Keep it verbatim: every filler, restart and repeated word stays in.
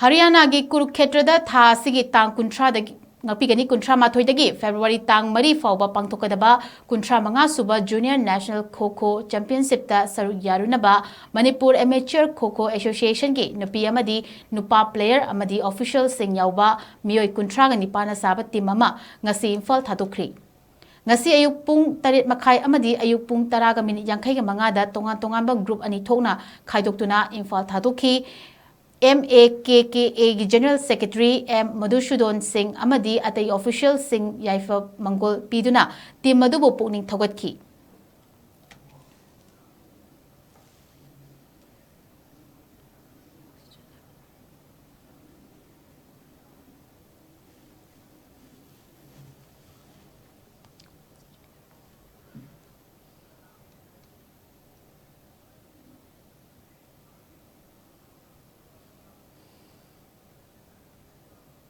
ꯍꯔꯤꯌꯥꯅꯥꯒꯤ ꯀꯨꯔꯨꯛꯈꯦꯇ꯭ꯔꯗ ꯊꯥ ꯑꯁꯤꯒꯤ ꯇꯥꯡ ꯀꯨꯟꯊ꯭ꯔꯥꯗꯒꯤ ꯉꯥꯛꯄꯤꯒꯅꯤ, ꯀꯨꯟꯊ꯭ꯔꯥ ꯃꯥꯊꯣꯏꯗꯒꯤ ꯐꯦꯕ꯭ꯔꯨꯋꯥꯔꯤ ꯇꯥꯡ ꯃꯔꯤ ꯐꯥꯎꯕ ꯄꯥꯡꯊꯣꯛꯀꯗꯕ ꯀꯨꯟꯊ꯭ꯔꯥ ꯃꯉꯥ ꯁꯨꯕ Junior National Kho Kho Championshipꯇ ꯁꯔꯨꯛ ꯌꯥꯔꯨꯅꯕ ꯃꯅꯤꯄꯨꯔ Amateur Kho Kho Associationꯒꯤ ꯅꯨꯄꯤ ꯑꯃꯗꯤ ꯅꯨꯄꯥ player ꯑꯃꯗꯤ officialꯁꯤꯡ ꯌꯥꯎꯕ ꯃꯤꯑꯣꯏ ꯀꯨꯟꯊ꯭ꯔꯥꯒ ꯅꯤꯄꯥꯟꯅ ꯁꯥꯕ team ꯑꯃ ꯉꯁꯤ ꯏꯝꯐꯥꯜ ꯊꯥꯗꯣꯛꯈ꯭ꯔꯤ꯫ ꯉꯁꯤ ꯑꯌꯨꯛ ꯄꯨꯡ ꯇꯔꯦꯠ ꯃꯈꯥꯏ ꯑꯃꯗꯤ ꯑꯌꯨꯛ ꯄꯨꯡ ꯇꯔꯥꯒ ꯃꯤꯅꯤꯠ ꯌꯥꯡꯈꯩꯒ ꯃꯉꯥꯗ ꯇꯣꯉꯥꯟ ꯇꯣꯉꯥꯟꯕ group ꯑꯅꯤ ꯊꯣꯛꯅ ꯈꯥꯏꯗꯣꯛꯇꯨꯅ ꯏꯝꯐꯥꯜ ꯊꯥꯗꯣꯛꯈꯤ꯫ M A K K Aꯒꯤ General Secretary M Madhusudan ꯁꯤꯡ ꯑꯃꯗꯤ ꯑꯇꯩ officialꯁꯤꯡ ꯌꯥꯏꯐ ꯃꯪꯒꯣꯜ ꯄꯤꯗꯨꯅ team ꯑꯗꯨꯕꯨ ꯄꯨꯛꯅꯤꯡ ꯊꯧꯒꯠꯈꯤ꯫